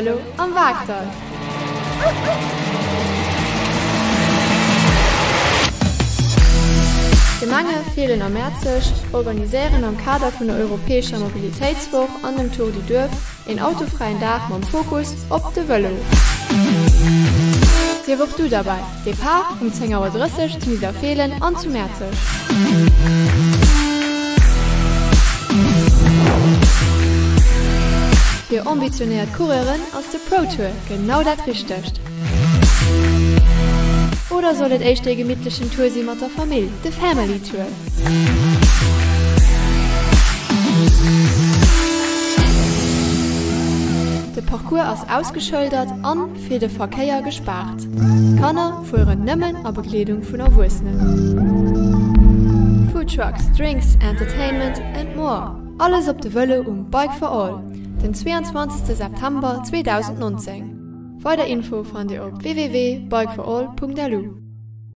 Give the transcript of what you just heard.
Vëlo am Waarkdall. D'Gemenge Feelen a Mäerzeg organiséieren am Kader vun der europäescher Mobilitéitswoch an dem Tour du Duerf een autofräien Dag mam Fokus op de Vëlo. Sief och du derbäi! Depart um 10 Auer 30 zu Nidderfeelen an zu Mäerzeg. Fir ambitionéiert Coureuren ass de Pro Tour genau dat Richtegt. Oder soll et éischter ee gemittlechen Tour si mat der Famill, de Family Tour? De Parcours ass ausgeschëldert an fir de Verkéier gespaart. D'Kanner fueren nëmmen a Begleedung vun Erwuessenen. Food Trucks, Drinks, Entertainment and more, alles op de Vëlo um Bike for All den 22 September 2019. Weider Info fannt Dir op www.bikeforall.lu.